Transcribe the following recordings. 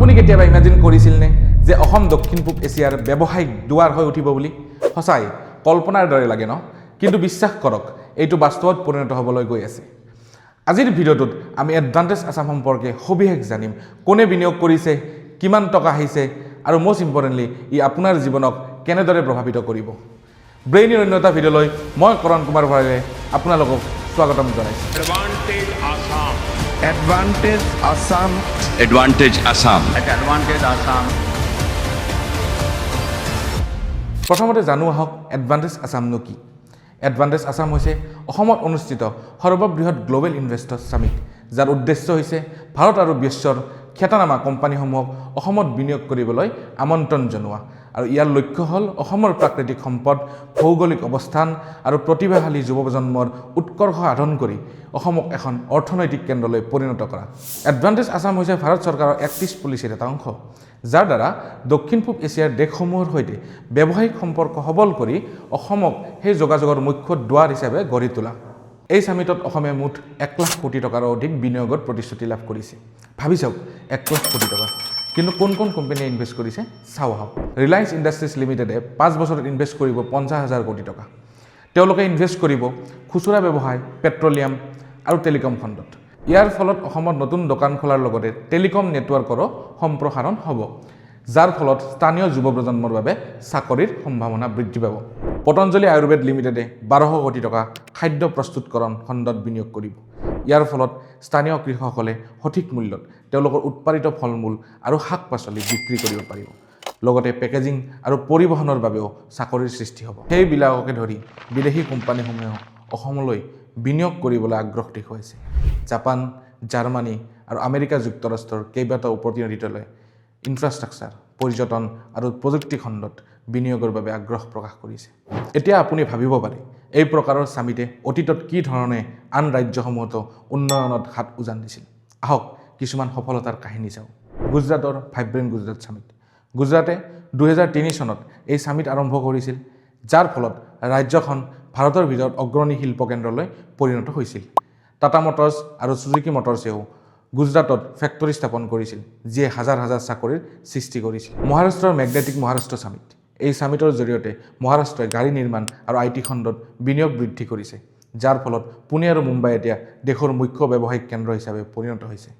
আপুনি কেতিয়াবা ইমেজিন কৰিছিলনে যে অসম দক্ষিণ পূব এছিয়াৰ ব্যৱসায়িক দুৱাৰ হৈ উঠিব বুলি? সঁচাই কল্পনাৰ দৰে লাগে ন? কিন্তু বিশ্বাস কৰক, এইটো বাস্তৱত পৰিণত হ'বলৈ গৈ আছে। আজিৰ ভিডিঅ'টোত আমি এডভান্টেজ আছাম সম্পৰ্কে সবিশেষ জানিম। কোনে বিনিয়োগ কৰিছে, কিমান টকা আহিছে আৰু মষ্ট ইম্পৰ্টেণ্টলি ই আপোনাৰ জীৱনক কেনেদৰে প্ৰভাৱিত কৰিব। ব্ৰেইনৰ অন্য এটা ভিডিঅ'লৈ মই কৰণ কুমাৰ ভৰালে আপোনালোকক স্বাগতম জনাইছোঁ। Advantage Assam. Advantage Assam. Advantage Assam. At Advantage Assam. প্ৰথমতে জানো আহক এডভান্টেজ আছামনো কি। এডভান্টেজ আছাম হৈছে অসমত অনুষ্ঠিত সৰ্ববৃহৎ গ্ল'বেল ইনভেষ্টৰ ছামিট, যাৰ উদ্দেশ্য হৈছে ভাৰত আৰু বিশ্বৰ খ্যাতনামা কোম্পানীসমূহক অসমত বিনিয়োগ কৰিবলৈ আমন্ত্ৰণ জনোৱা। আৰু ইয়াৰ লক্ষ্য হ'ল অসমৰ প্ৰাকৃতিক সম্পদ, ভৌগোলিক অৱস্থান আৰু প্ৰতিভাশালী যুৱ প্ৰজন্মৰ উৎকৰ্ষ সাধন কৰি অসমক এখন অৰ্থনৈতিক কেন্দ্ৰলৈ পৰিণত কৰা। এডভান্টেজ আছাম হৈছে ভাৰত চৰকাৰৰ এক্ট ইষ্ট পলিচিৰ এটা অংশ, যাৰ দ্বাৰা দক্ষিণ পূব এছিয়াৰ দেশসমূহৰ সৈতে ব্যৱসায়িক সম্পৰ্ক সবল কৰি অসমক সেই যোগাযোগৰ মুখ্য দুৱাৰ হিচাপে গঢ়ি তোলা। এই ছামিটত অসমে মুঠ 1 লাখ কোটি টকাৰো অধিক বিনিয়োগত প্ৰতিশ্ৰুতি লাভ কৰিছে। ভাবি চাওক, 1 লাখ কোটি টকা! কিন্তু কোন কোন কোম্পানীয়ে ইনভেষ্ট কৰিছে চাওঁ আহক। ৰিলায়েন্স ইণ্ডাষ্ট্ৰিজ লিমিটেডে 5 বছৰত ইনভেষ্ট কৰিব 50 হাজাৰ কোটি টকা। তেওঁলোকে ইনভেষ্ট কৰিব খুচুৰা ব্যৱসায়, পেট্ৰলিয়াম আৰু টেলিকম খণ্ডত। ইয়াৰ ফলত অসমত নতুন দোকান খোলাৰ লগতে টেলিকম নেটৱৰ্কৰো সম্প্ৰসাৰণ হ'ব, যাৰ ফলত স্থানীয় যুৱ প্ৰজন্মৰ বাবে চাকৰিৰ সম্ভাৱনা বৃদ্ধি পাব। পতঞ্জলি আয়ুৰ্বেদ লিমিটেডে 1200 কোটি টকা খাদ্য প্ৰস্তুতকৰণ খণ্ডত বিনিয়োগ কৰিব। ইয়াৰ ফলত স্থানীয় কৃষকসকলে সঠিক মূল্যত তেওঁলোকৰ উৎপাদিত ফল মূল আৰু শাক পাচলি বিক্ৰী কৰিব পাৰিব। লগতে পেকেজিং আৰু পৰিবহণৰ বাবেও চাকৰিৰ সৃষ্টি হ'ব। সেইবিলাককে ধৰি বিদেশী কোম্পানীসমূহেও অসমলৈ বিনিয়োগ কৰিবলৈ আগ্ৰহ দেখুৱাইছে। জাপান, জাৰ্মানী আৰু আমেৰিকা যুক্তৰাষ্ট্ৰৰ কেইবাটাও প্ৰতিনিধি দলে ইনফ্ৰাষ্ট্ৰাকচাৰ, পৰ্যটন আৰু প্ৰযুক্তি খণ্ডত বিনিয়োগৰ বাবে আগ্ৰহ প্ৰকাশ কৰিছে। এতিয়া আপুনি ভাবিব পাৰে, এই প্ৰকাৰৰ ছামিটে অতীতত কি ধৰণে আন ৰাজ্যসমূহতো উন্নয়নত হাত উজান দিছিল। আহক, কিছুমান সফলতাৰ কাহিনী চাওঁ। গুজৰাটৰ ভাইব্ৰেণ্ট গুজৰাট ছামিট। গুজৰাটে 2003 চনত এই ছামিট আৰম্ভ কৰিছিল, যাৰ ফলত ৰাজ্যখন ভাৰতৰ ভিতৰত অগ্ৰণী শিল্প কেন্দ্ৰলৈ পৰিণত হৈছিল। টাটা মটৰ্ছ আৰু চুজুকি মটৰ্ছেও গুজৰাটত ফেক্টৰী স্থাপন কৰিছিল, যিয়ে হাজাৰ হাজাৰ চাকৰিৰ সৃষ্টি কৰিছিল। মহাৰাষ্ট্ৰৰ মেগনেটিক মহাৰাষ্ট্ৰ ছামিট। এই ছামিটৰ জৰিয়তে মহাৰাষ্ট্ৰই গাড়ী নিৰ্মাণ আৰু I T খণ্ডত বিনিয়োগ বৃদ্ধি কৰিছে, যাৰ ফলত পুনে আৰু মুম্বাই এতিয়া দেশৰ মুখ্য ব্যৱসায়িক কেন্দ্ৰ হিচাপে পৰিণত হৈছে।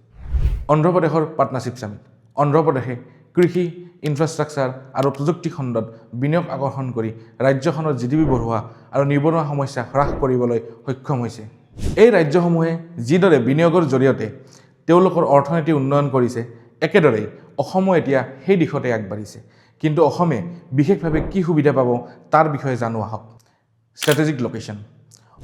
অন্ধ্ৰপ্ৰদেশৰ পাৰ্টনাৰশ্বিপ ছামিট। অন্ধ্ৰপ্ৰদেশে কৃষি, ইনফ্ৰাষ্ট্ৰাকচাৰ আৰু প্ৰযুক্তি খণ্ডত বিনিয়োগ আকৰ্ষণ কৰি ৰাজ্যখনৰ জিডিপি বঢ়োৱা আৰু নিবনুৱা সমস্যা হ্ৰাস কৰিবলৈ সক্ষম হৈছে। এই ৰাজ্যসমূহে যিদৰে বিনিয়োগৰ জৰিয়তে তেওঁলোকৰ অৰ্থনীতি উন্নয়ন কৰিছে, একেদৰেই অসমো এতিয়া সেই দিশতে আগবাঢ়িছে। কিন্তু অসমে বিশেষভাৱে কি সুবিধা পাব, তাৰ বিষয়ে জানো আহক। Strategic location.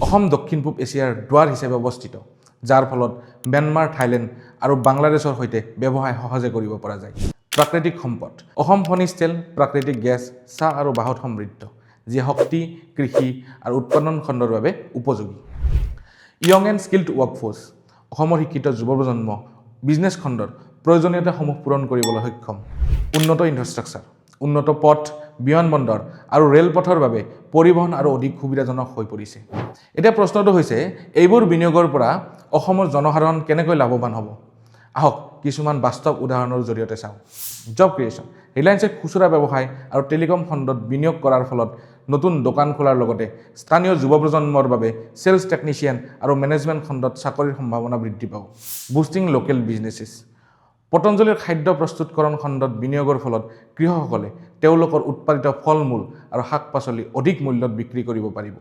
অসম দক্ষিণ পূব এছিয়াৰ দুৱাৰ হিচাপে অৱস্থিত, যাৰ ফলত ম্যানমাৰ, থাইলেণ্ড আৰু বাংলাদেশৰ সৈতে ব্যৱসায় সহজে কৰিব পৰা যায়। প্ৰাকৃতিক সম্পদ। অসম খনিজ তেল, প্ৰাকৃতিক গেছ, চাহ আৰু বাঁহত সমৃদ্ধ, যিয়ে শক্তি, কৃষি আৰু উৎপাদন খণ্ডৰ বাবে উপযোগী। Young and skilled workforce. অসমৰ শিক্ষিত যুৱ প্ৰজন্ম বিজনেছ খণ্ডৰ প্ৰয়োজনীয়তাসমূহ পূৰণ কৰিবলৈ সক্ষম। উন্নত ইনফ্ৰাষ্ট্ৰাকচাৰ। উন্নত পথ, বিমানবন্দৰ আৰু ৰেলপথৰ বাবে পৰিবহণ আৰু অধিক সুবিধাজনক হৈ পৰিছে। এতিয়া প্ৰশ্নটো হৈছে, এইবোৰ বিনিয়োগৰ পৰা অসমৰ জনসাধাৰণ কেনেকৈ লাভৱান হ'ব? আহক, কিছুমান বাস্তৱ উদাহৰণৰ জৰিয়তে চাওঁ। Job creation. ৰিলায়েন্সে খুচুৰা ব্যৱসায় আৰু টেলিকম খণ্ডত বিনিয়োগ কৰাৰ ফলত নতুন দোকান খোলাৰ লগতে স্থানীয় যুৱ প্ৰজন্মৰ বাবে চেলছ টেকনিচিয়ান আৰু মেনেজমেণ্ট খণ্ডত চাকৰিৰ সম্ভাৱনা বৃদ্ধি পাব। Boosting local businesses. পতঞ্জলিৰ খাদ্য প্ৰস্তুতকৰণ খণ্ডত বিনিয়োগৰ ফলত কৃষকসকলে তেওঁলোকৰ উৎপাদিত ফল মূল আৰু শাক পাচলি অধিক মূল্যত বিক্ৰী কৰিব পাৰিব।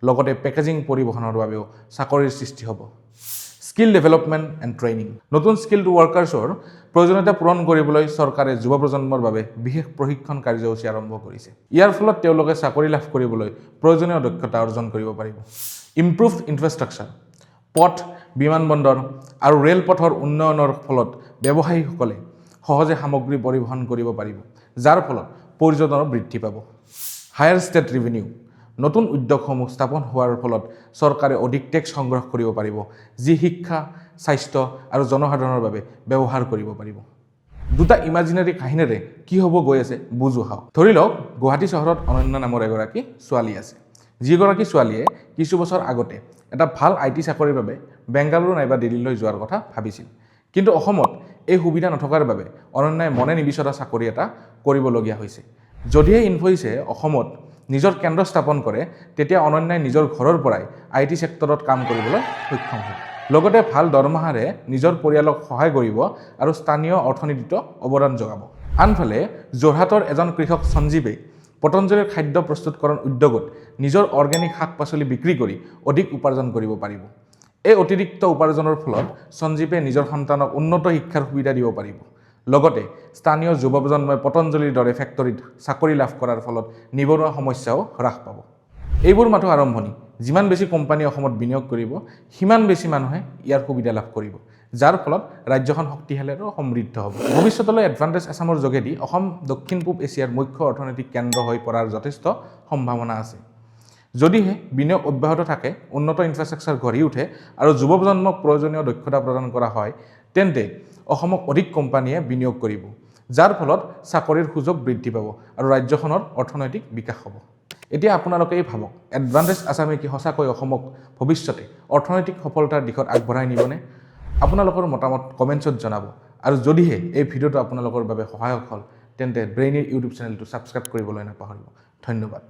লগতে পেকেজিং, পৰিবহণৰ বাবেও চাকৰিৰ সৃষ্টি হ'ব। Skill development and training. নতুন স্কিল্ড ৱৰ্কাৰ্ছৰ প্ৰয়োজনীয়তা পূৰণ কৰিবলৈ চৰকাৰে যুৱ প্ৰজন্মৰ বাবে বিশেষ প্ৰশিক্ষণ কাৰ্যসূচী আৰম্ভ কৰিছে। ইয়াৰ ফলত তেওঁলোকে চাকৰি লাভ কৰিবলৈ প্ৰয়োজনীয় দক্ষতা অৰ্জন কৰিব পাৰিব। ইম্প্ৰুভড ইনফ্ৰাষ্ট্ৰাকচাৰ। পথ, বিমানবন্দৰ আৰু ৰেলপথৰ উন্নয়নৰ ফলত ব্যৱসায়ীসকলে সহজে সামগ্ৰী পৰিবহণ কৰিব পাৰিব, যাৰ ফলত পৰ্যটনো বৃদ্ধি পাব। Higher state revenue. নতুন উদ্যোগসমূহ স্থাপন হোৱাৰ ফলত চৰকাৰে অধিক টেক্স সংগ্ৰহ কৰিব পাৰিব, যি শিক্ষা, স্বাস্থ্য আৰু জনসাধাৰণৰ বাবে ব্যৱহাৰ কৰিব পাৰিব। দুটা ইমাজিনেৰী কাহিনীৰে কি হ'ব গৈ আছে বুজো আহক। ধৰি লওক, গুৱাহাটী চহৰত অনন্যা নামৰ এগৰাকী ছোৱালী আছে, যিগৰাকী ছোৱালীয়ে কিছু বছৰ আগতে এটা ভাল I T চাকৰিৰ বাবে বেংগালুৰু নাইবা দিল্লীলৈ যোৱাৰ কথা ভাবিছিল। কিন্তু অসমত এই সুবিধা নথকাৰ বাবে অনন্যাই মনে নিবিচৰা চাকৰি এটা কৰিবলগীয়া হৈছে। যদিহে ইনফ'চিছে অসমত নিজৰ কেন্দ্ৰ স্থাপন কৰে, তেতিয়া অনন্যাই নিজৰ ঘৰৰ পৰাই IT ছেক্টৰত কাম কৰিবলৈ সক্ষম হ'ব। লগতে ভাল দৰমহাৰে নিজৰ পৰিয়ালক সহায় কৰিব আৰু স্থানীয় অৰ্থনীতিতো অৱদান যোগাব। আনফালে যোৰহাটৰ এজন কৃষক সঞ্জীৱে পতঞ্জলিৰ খাদ্য প্ৰস্তুতকৰণ উদ্যোগত নিজৰ অৰ্গেনিক শাক পাচলি বিক্ৰী কৰি অধিক উপাৰ্জন কৰিব পাৰিব। এই অতিৰিক্ত উপাৰ্জনৰ ফলত সঞ্জীৱে নিজৰ সন্তানক উন্নত শিক্ষাৰ সুবিধা দিব পাৰিব। লগতে স্থানীয় যুৱ প্ৰজন্মই পতঞ্জলিৰ দৰে ফেক্টৰীত চাকৰি লাভ কৰাৰ ফলত নিবনুৱা সমস্যাও হ্ৰাস পাব। এইবোৰ মাথো আৰম্ভণি। যিমান বেছি কোম্পানী অসমত বিনিয়োগ কৰিব, সিমান বেছি মানুহে ইয়াৰ সুবিধা লাভ কৰিব, যাৰ ফলত ৰাজ্যখন শক্তিশালী আৰু সমৃদ্ধ হ'ব। ভৱিষ্যতলৈ এডভান্টেজ আছামৰ যোগেদি অসম দক্ষিণ পূব এছিয়াৰ মুখ্য অৰ্থনৈতিক কেন্দ্ৰ হৈ পৰাৰ যথেষ্ট সম্ভাৱনা আছে। যদিহে বিনিয়োগ অব্যাহত থাকে, উন্নত ইনফ্ৰাষ্ট্ৰাকচাৰ গঢ়ি উঠে আৰু যুৱ প্ৰজন্মক প্ৰয়োজনীয় দক্ষতা প্ৰদান কৰা হয়, তেন্তে অসমক অধিক কোম্পানীয়ে বিনিয়োগ কৰিব, যাৰ ফলত চাকৰিৰ সুযোগ বৃদ্ধি পাব আৰু ৰাজ্যখনৰ অৰ্থনৈতিক বিকাশ হ'ব। এতিয়া আপোনালোকেই ভাবক, এডভান্টেজ আছামে কি সঁচাকৈ অসমক ভৱিষ্যতে অৰ্থনৈতিক সফলতাৰ দিশত আগবঢ়াই নিবনে? আপোনালোকৰ মতামত কমেণ্টছত জনাব আৰু যদিহে এই ভিডিঅ'টো আপোনালোকৰ বাবে সহায়ক হ'ল, তেন্তে ব্ৰেইনিৰ ইউটিউব চেনেলটো ছাবস্ক্ৰাইব কৰিবলৈ নাপাহৰিব। ধন্যবাদ।